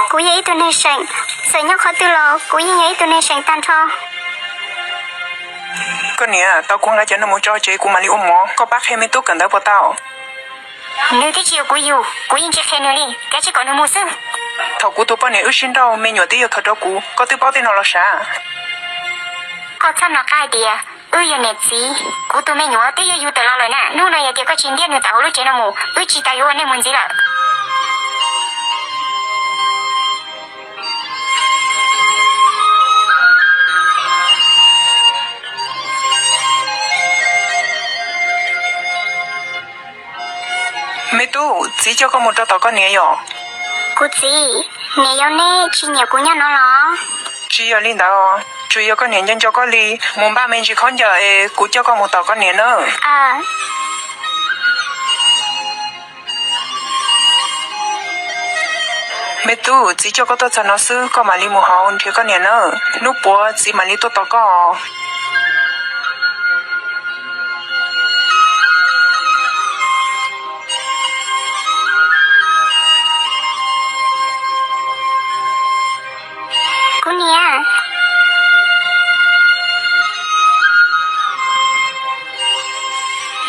Kuv yog ib tug neeg seem, txawm nyob qhov twg los kuv yeej yog ib tug neeg seem tag nrho. Koj niam, tau kuv nqa cov no mus tso ces kuv mam li ua mov, koj pab qhia me tub kawm ntawv puas tau? Nws twb tsis yuav kuv yug, kuv yeej tsis qhia nws li, kav tsij kom nws mus xwb. Thaum kuv tus poj niam wb sib nrauj, me nyuam twb yuav khaws rau kuv, koj twb paub tej no los sav? Koj txhob hnov qab hais tias wb yog niam txiv, kuv tus me nyuam twb yog yug tawm los lawm na, hnub no yog tias koj tsis ntiab nws tawm hauv lub tsev no mus, wb tsis tas yuav ua neej mus ntxiv lawm. Me tub, txiv coj koj mus rau tom koj niam yom. Kuv txiv, niam yau neb tsis nyiam kuv nyob no los? Tsis yog li ntawd, tsuas yog koj niam nco nco koj li, mus npaj me ntsis khaub ncaws es kuv coj koj mus tom koj niam nawb. Me tub, txiv coj koj tuaj txog no xwb, koj mam li mus hauv nrhiav koj niam nawb, hnub puav txiv mam li tuaj tos koj. Kuv niam.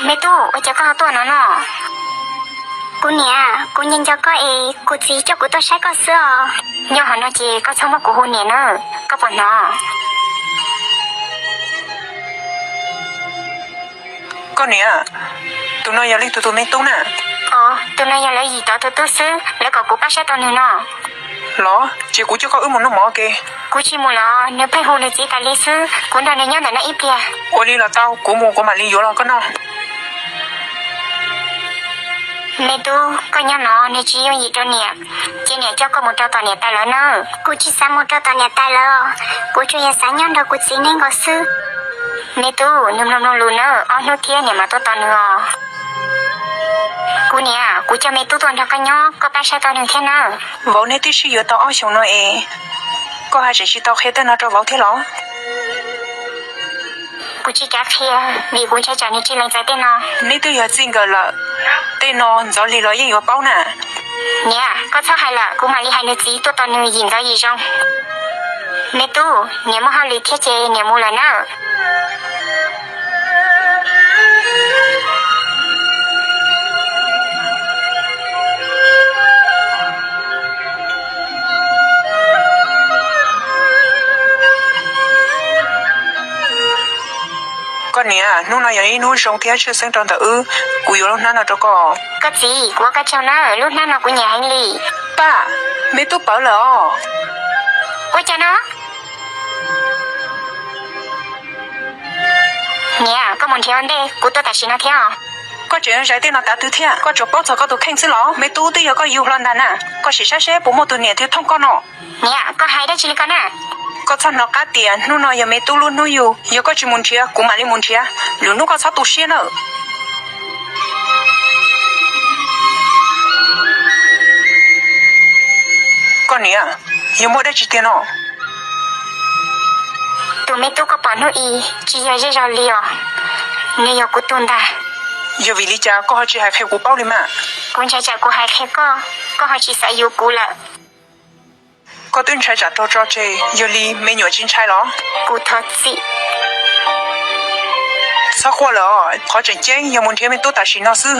Me tub, ua cas koj ho tuaj no no? Kuv niam, kuv nco nco koj es kuv txiv coj kuv tuaj saib koj xwb os. Nyob hauv no ces koj txhob muab kuv hu niam nawb, koj puas hnov? Koj niam, tus no yog leej twg tus me tub na? Tus no yog lawv yim tod tus tub xwb, lawv kom kuv pab saib tau nws no. Los ces kuv coj koj wb mus noj mov ke. Kuv tsis mus los, nws pheej hu nws txiv tas li xwb, kuv nrog nws nyob ntawm no ib pliag. Ua li los tau, kuv mus kuv mam li yuav los koj noj. Me tub, koj nyob no nws tsis yooj yim rau niam, ces niam coj koj mus rau tom niam tais lawv nawb. Kuv tsis xav mus rau tom niam tais lawv, kuv tsuas yog xav nyob nrog kuv txiv neb nkaus xwb. Me tub, nws mloog mloog lus nawb, ob hnub thiab niam mam tuaj tos nws os. Kuv niam, kuv coj me tub tuaj nrog koj nyob, koj pab saib tau nws thiab nawb. Vauv neb twb sib yuav tau ob xyoos no es, koj haj tseem tsis tau qhia tej no rau vauv thiab los? Kuv tsis kav qhia, vim kuv ntshai tsam nws tsis lees txais tej no. Neb twb yog txij nkawm lawm, tej no ntxov li los yeej yuav paub na. Niam, koj txhob hais lawm, kuv mam li hais nws txiv tuaj tos nws yim ntxov yim zoo. Me tub, niam muaj hauj lwm thiab ces niam mus lawm nawb. Koj niam, hnub no yog ib hnub zoo thiab tshwj xeeb rau ntawm wb, kuv yuav lub hnab no rau koj. Koj txiv, kuv ua koj tsaug nawb, lub hnab no kuv nyiam heev li. Paj, me tub pawv lawm os. Ua cas no? Niam, koj mus nrhiav ua ntej, kuv tuaj tam sim no thiab os. Koj tseem zais tej no tav twg thiab, koj tsuas paub txog koj tus kheej xwb los? Me tub twb yog koj yug hlo ntag na, koj sim saib seb puas muaj tus niam twg thooj koj no. Niam, koj hais dab tsi li ko na? Koj txhob hnov qab tias hnub no yog me tub lub hnub yug, yog koj tsis mus nrhiav kuv mam li mus nrhiav, lwm hnub koj txhob tu siab nawb. Koj niam, yog muaj dab tsi tiag no? Tus me tub koj pom hnub i tsis yog zej zog li os, nws yog kuv tug ntag. Yog vim li cas koj ho tsis hais qhia kuv paub li mas? Kuv ntshai tsam kuv hais qhia koj, koj ho tsis xav yuav kuv lawm. Koj twb ntshai tsam raug tso tseg, yog li me nyuam tsis ntshai los? Kuv thov txim. Txhob quaj lawm os, qhov tseem ceeb yog mus nrhiav me tub tam sim no xwb.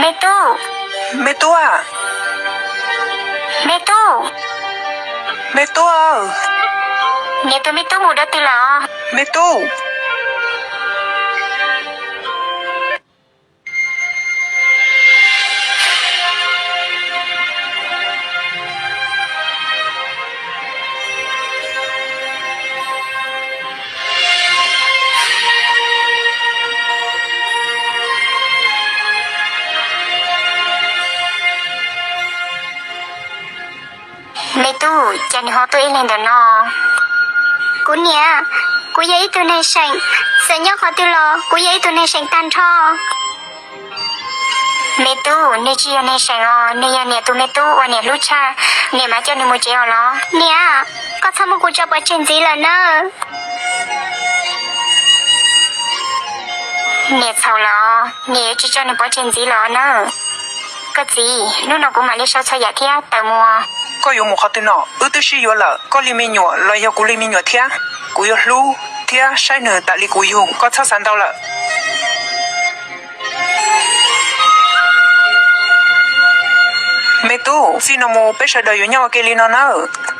Me tub. Me tub a. Me tub. Me tub. Niam tus me tub mus dab twg lawm? Me tub. Me tub, cas nws ho tuaj ib leeg ntawm no? Kuv niam, kuv yog ib tug neeg seem, txawm nyob qhov twg los kuv yog ib tug neeg seem tag nrho. Me tub, nws tsis yog neeg seem os, nws yog niam tus me tub uas niam hlub tshaj, niam mam coj nws mus tsev os los. Niam, koj txhob muab kuv tso pov tseg ntxiv lawm nawb. Niam txhaum lawm, niam yuav tsis tso nws pov tseg ntxiv lawm nawb. Koj txiv, hnub no kuv mam li sau txhua yam thiab tawm mus. Koj yuav mus qhov twg no? Wb twb sib yuav lawm, koj li me nyuam los yog kuv li me nyuam thiab. Kuv yuav hlub thiab saib nws tas li kuv yug, koj txhob xav ntau lawm. Me tub, txij no mus peb sawv daws yuav nyob ua ke li no nawb.